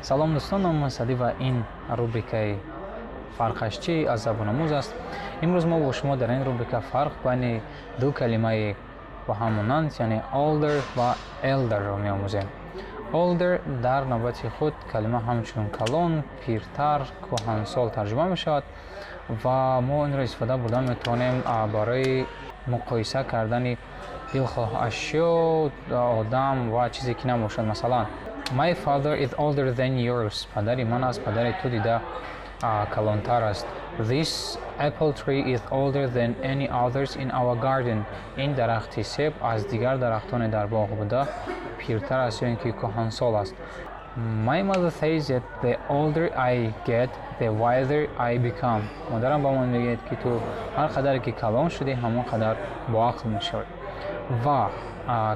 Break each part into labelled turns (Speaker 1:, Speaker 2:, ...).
Speaker 1: Салом, дӯстон, номи ман Садӣ ва ин рубрикаи «Фарқаш чӣ» аз Забономӯз аст. Имрӯз мо бо шумо дар ин рубрика фарқ байни ду калимаи ба ҳам монанд, яъне older ва elder-ро меомӯзем. Older дар навбати худ калима ҳамчун калон, пиртар, кӯҳансол тарҷума мешавад ва мо инро истифода бурда метавонем барои муқоиса кардани дилхоҳ ашё, одам ва чизе ки набошад. Масалан, my father is older than yours. Падари ман аз падари ту дида калонтар аст. This apple tree is older than any others in our garden. Ин дарахти себ аз дигар дарахтоне дар боғ буда пиртар аст ё ин ки кӯҳансол аст. My mother says that the older I get, the wiser I become. Модарам ба ман мегӯяд, ки ту ҳар қадаре ки калон шудӣ, ҳамон қадар боақл мешавӣ. Ва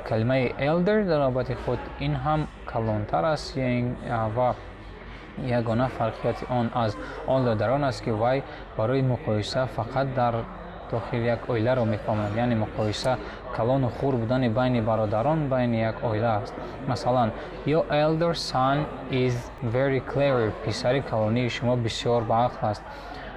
Speaker 1: калимаи elder дар навбати худ ин ҳам калонтар аст ва ягона фарқияти он аз older дар он аст, ки вай барои муқоиса фақат дар дохили як оиларо мефаҳмад, яъне муқоиса калону хурд будани байни бародарон, байни як оила аст. Масалан, your elder son is very clever. Писари калонии шумо бисёр баақл аст.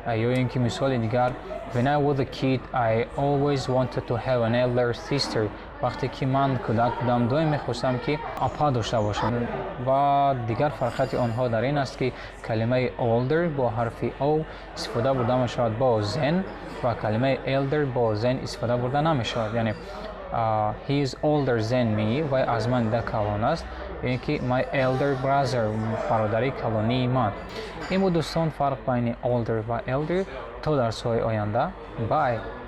Speaker 1: Ё ин ки мисоли дигар: when I was a kid, I always wanted to have an elder sister. Вақте ки ман кӯдак будам, доим мехостам, ки апа дошта бошам. Ва дигар фарқияти онҳо дар ин аст, ки калимаи older бо ҳарфи o истифода бурда мешавад бо than ва калимаи elder бо than истифода бурда намешавад, яъне he is older than me, вай аз ман дида калон аст, ё ин ки my elder brother, бародари калонии ман. Ин буд, дӯстон, фарқ байни older ва elder. То дарсҳои оянда, bye.